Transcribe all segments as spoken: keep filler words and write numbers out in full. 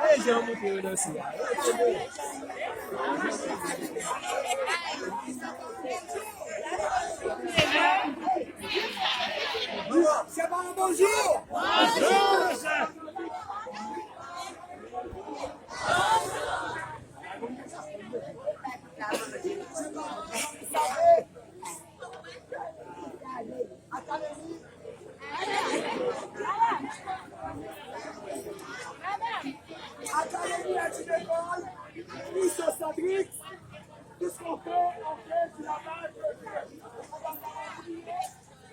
Gade jan yo montre yo danse a. Sè pa yon bonjou. Bonjou. Académie Études École, Lycée Cédric, tout ce qu'on fait, on fait sur la base de Dieu.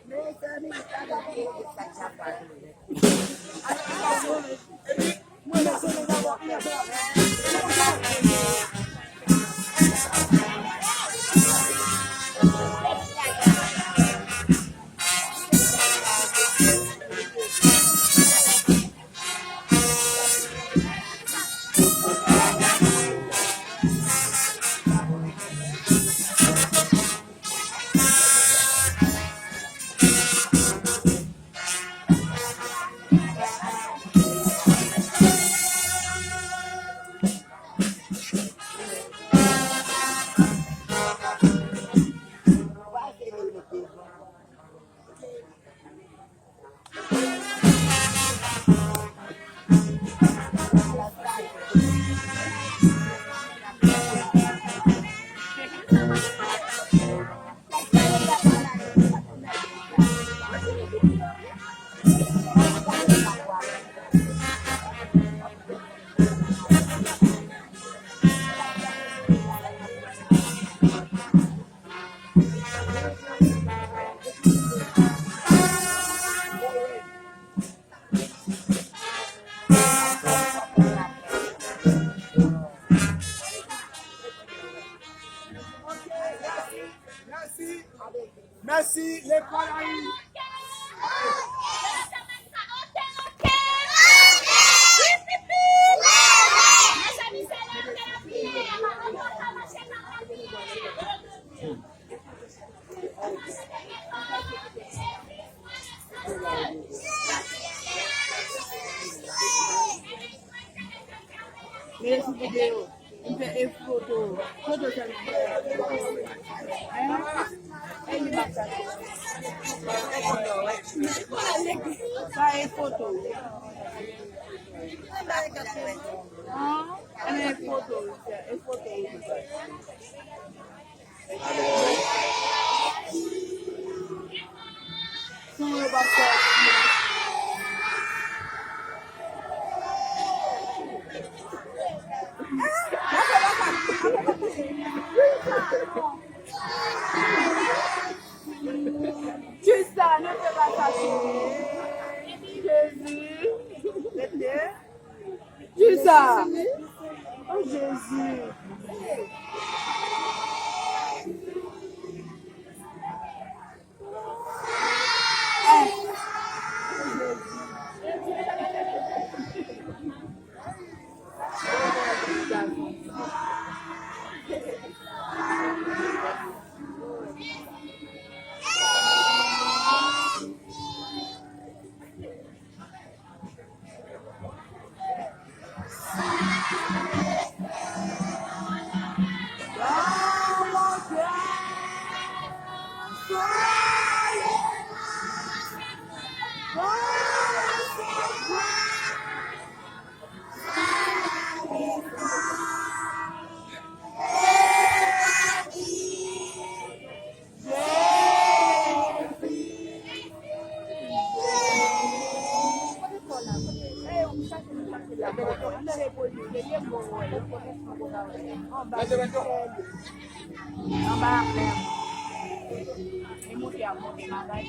Mes amis, ça va bien, ça va bien. Mèsi, lekòl Ayi. Men sou videyo, m fè e foto. Foto sèlman. Hein? E li pa sa. Sa e foto. Hein? E foto, e foto. Son yo p ap sòti. Kisa nou fè pa sa, cheri? Jezi. Kisa? Oh, Jezi. Anba a plen. Li monte ap monte bagay.